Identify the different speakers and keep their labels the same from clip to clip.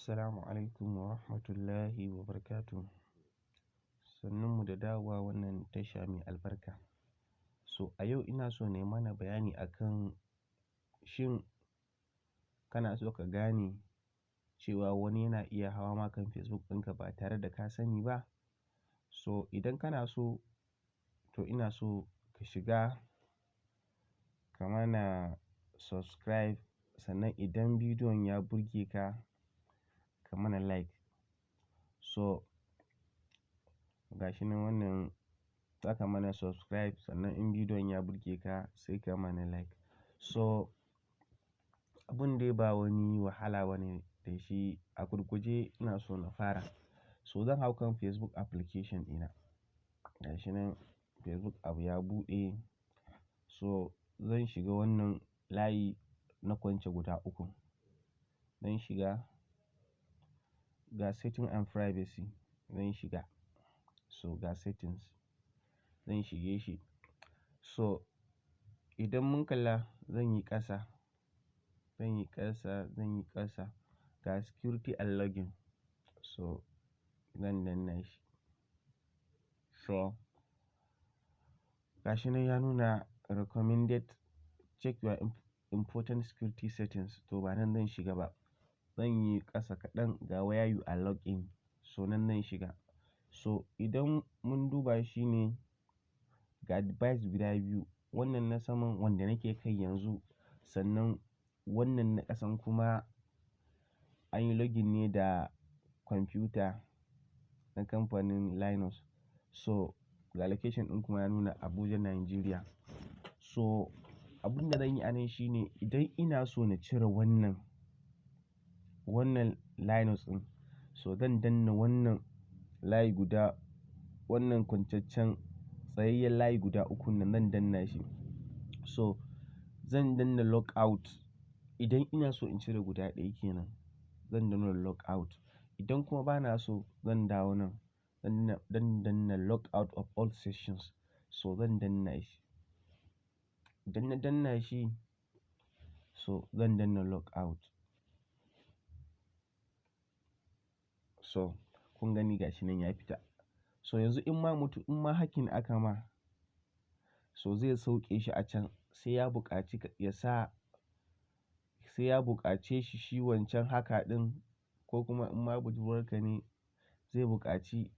Speaker 1: Assalamu alaikum wa rahmatullahi wa barakatuh. Sannunmu da dawowa wannan tasha mai albarka. So a yau ina so na yi mana bayani akan shin kana so ka gane cewa wani yana iya hawa ma kan Facebook ɗinka ba tare da ka sani ba? So idan kana so, to ina so ka shiga ka mana subscribe, sannan idan bidiyon ya burge ka, ka mana like. So ga shi nan, wannan za ka mana subscribe, sannan in bidiyon ya burge ka, sai ka mana like. So abun dai ba wani wahala ba ne da shi, a gurguje ina so na fara. So zan hau kan Facebook application ɗina. Ga shi nan, Facebook app ya buɗe. So zan shiga wannan layi na kwance guda uku. Zan shiga ga setting and privacy, zan shiga. So ga settings, zan shige shi. So idan mun kalla, zan yi ƙasa, zan yi ƙasa, zan yi ƙasa, ga security and login. So zan danna shi. So ga shi nan ya nuna recommended, check your important security settings. To ba nan zan shiga ba. Zan yi ƙasa kaɗan, ga where you are logged in. So nan zan shiga. So idan mun duba shi ne, ga device guda biyu. Wannan na saman wanda nake kai yanzu, sannan wannan na ƙasan kuma an yi login ne da kwamfuta na kamfanin Linux. So ga location ɗin kuma ya nuna Abuja, Nigeria. So abin da zan yi a nan shine, idan ina so na cire wannan Linux ɗin, so zan danna wannan layi guda, wannan kwantaccen tsayayyen layi guda ukun nan, zan danna shi. So zan danna log out idan ina so in cire guda ɗaya kenan, zan danna log out. Idan kuma bana so, zan dawo nan, zan danna log out of all sessions. So zan danna shi. Idan na danna shi, so zan danna log out. So kun gani, gashi nan ya fita. So yanzu in ma mutum, in ma hacking aka ma, so zai sauke shi a can, sai ya buƙaci ya sa, sai ya buƙace shi, shi wancan hacker ɗin, ko kuma in ma budurwarka ne, zai buƙaci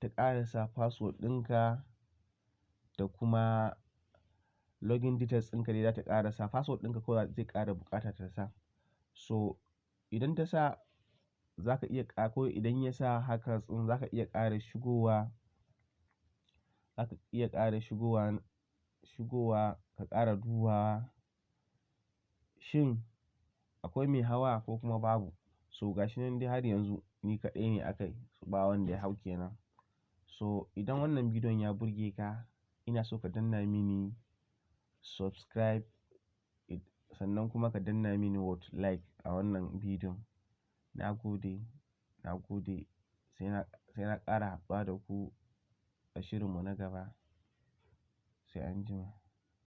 Speaker 1: ta ƙara sa password ɗinka da kuma login details ɗinka dai za ta ƙara sa password ɗinka kawai zai ƙara buƙata ta sa. So idan ta sa, za ka iya, ko idan ya sa hackers ɗin, za ka iya ƙara shigowa, za ka iya ƙara shigowa ka ƙara dubawa shin akwai mai hawa ko kuma babu. So gashi nan dai, har yanzu ni kaɗai ne a kai, ba wanda ya hau kenan. So idan wannan bidiyon ya burge ka, ina so ka danna mini subscribe, sannan kuma ka danna mini what, like a wannan bidiyon. Na gode, na gode. Sai na ƙara haɗuwa da ku a shirinmu na gaba. Sai anjima.